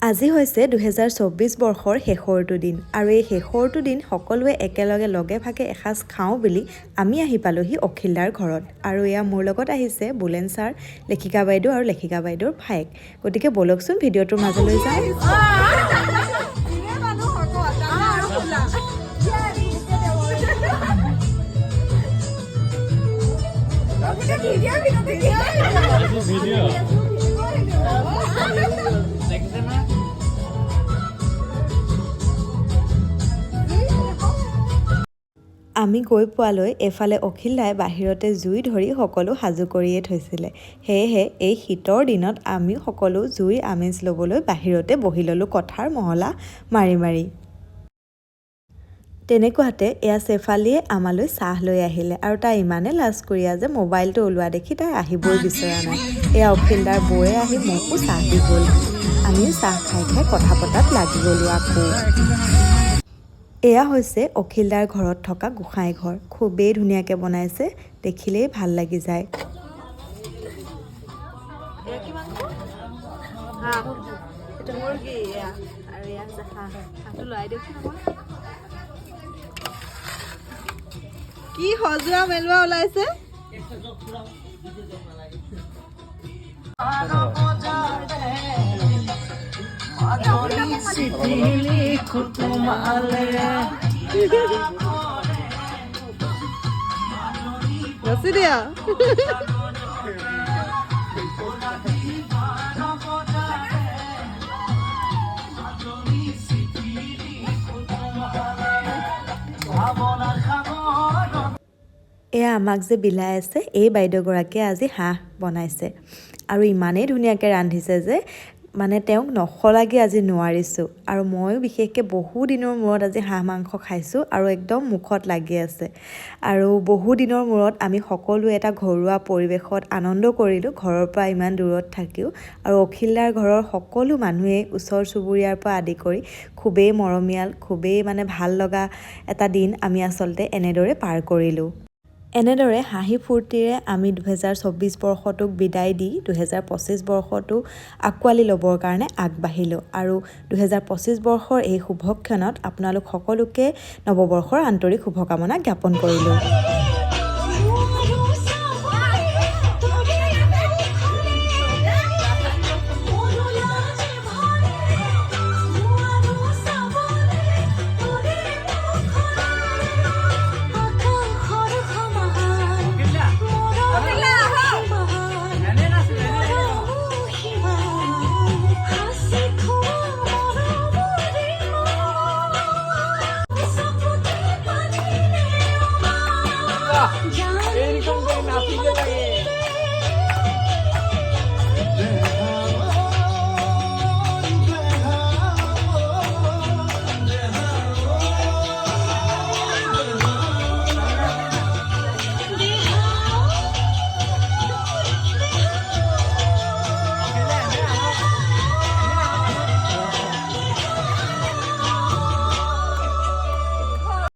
আজি হৈছে 2024 বৰ্ষৰ শেষৰটো দিন আৰু এই শেষৰটো দিন সকলোৱে একেলগে লগে ভাগে এসাঁজ খাওঁ বুলি আমি আহি পালোহি অখিলদাৰ ঘৰত। আৰু এয়া মোৰ লগত আহিছে বুলেন ছাৰ, লেখিকা বাইদেউ আৰু লেখিকা বাইদেউৰ ভায়েক। গতিকে ব'লকচোন, ভিডিঅ'টোৰ মাজলৈ যাওঁ। আমি গৈ পোৱালৈ এইফালে অখিল দাই বাহিৰতে জুই ধৰি সকলো সাজু কৰিয়ে থৈছিলে। সেয়েহে এই শীতৰ দিনত আমি সকলো জুইৰ আমেজ ল'বলৈ বাহিৰতে বহি ল'লোঁ কথাৰ মহলা মাৰি মাৰি। তেনেকুৱাতে এয়া চেফালীয়ে আমালৈ চাহ লৈ আহিলে আৰু তাই ইমানে লাজকুৰীয়া যে মোবাইলটো ওলোৱা দেখি তাই আহিবই বিচৰা নাই। এয়া অখিলদাৰ বৌয়ে আহি মোকো চাহ দি গ'ল। আমিও চাহ খাই খাই কথা পতাত লাগি গ'লোঁ আকৌ। এয়া হৈছে অখিলদাৰ ঘৰত থকা গোঁসাই ঘৰ। খুবেই ধুনীয়াকৈ বনাইছে, দেখিলেই ভাল লাগি যায়। এয়া কি মাংস? হাঁহ। এইটো মুৰ্গী। এয়া আৰু এয়া হৈছে হাঁহ। হাঁহটো লৰাই দিয়কচোন অকণমান। কি সজোৱা মেলোৱা ওলাইছে! ৰচি দিয়া। এয়া আমাক যে বিলাই আছে, এই বাইদেউগৰাকীয়ে আজি হাঁহ বনাইছে আৰু ইমানেই ধুনীয়াকৈ ৰান্ধিছে যে মানে তেওঁক নশলাগি আজি নোৱাৰিছোঁ। আৰু ময়ো বিশেষকৈ বহু দিনৰ মূৰত আজি হাঁহ মাংস খাইছোঁ আৰু একদম মুখত লাগি আছে। আৰু বহু দিনৰ মূৰত আমি সকলোৱে এটা ঘৰুৱা পৰিৱেশত আনন্দ কৰিলোঁ, ঘৰৰ পৰা ইমান দূৰত থাকিও। আৰু অখিলদাৰ ঘৰৰ সকলো মানুহেই, ওচৰ চুবুৰীয়াৰ পৰা আদি কৰি খুবেই মৰমীয়াল, খুবেই মানে ভাল লগা এটা দিন আমি আচলতে এনেদৰে পাৰ কৰিলোঁ। এনেদৰে হাঁহি ফূৰ্তিৰে আমি 2024 বৰ্ষটোক বিদায় দি 2025 বৰ্ষটো আঁকোৱালি ল'বৰ কাৰণে আগবাঢ়িলোঁ। আৰু 2025 বৰ্ষৰ এই শুভক্ষণত আপোনালোক সকলোকে নৱবৰ্ষৰ আন্তৰিক শুভকামনা জ্ঞাপন কৰিলোঁ। নোৱাৰো চাবলে তোৰে মুখলে, মোৰো লাজে ভৰে। নোৱাৰো চাবলে তোৰে মুখলে। আকাশৰ সমান মৰমৰ মৰমো সিমান, সাঁচি থোৱা মৰমৰে চকুতে পানীৰে। জান।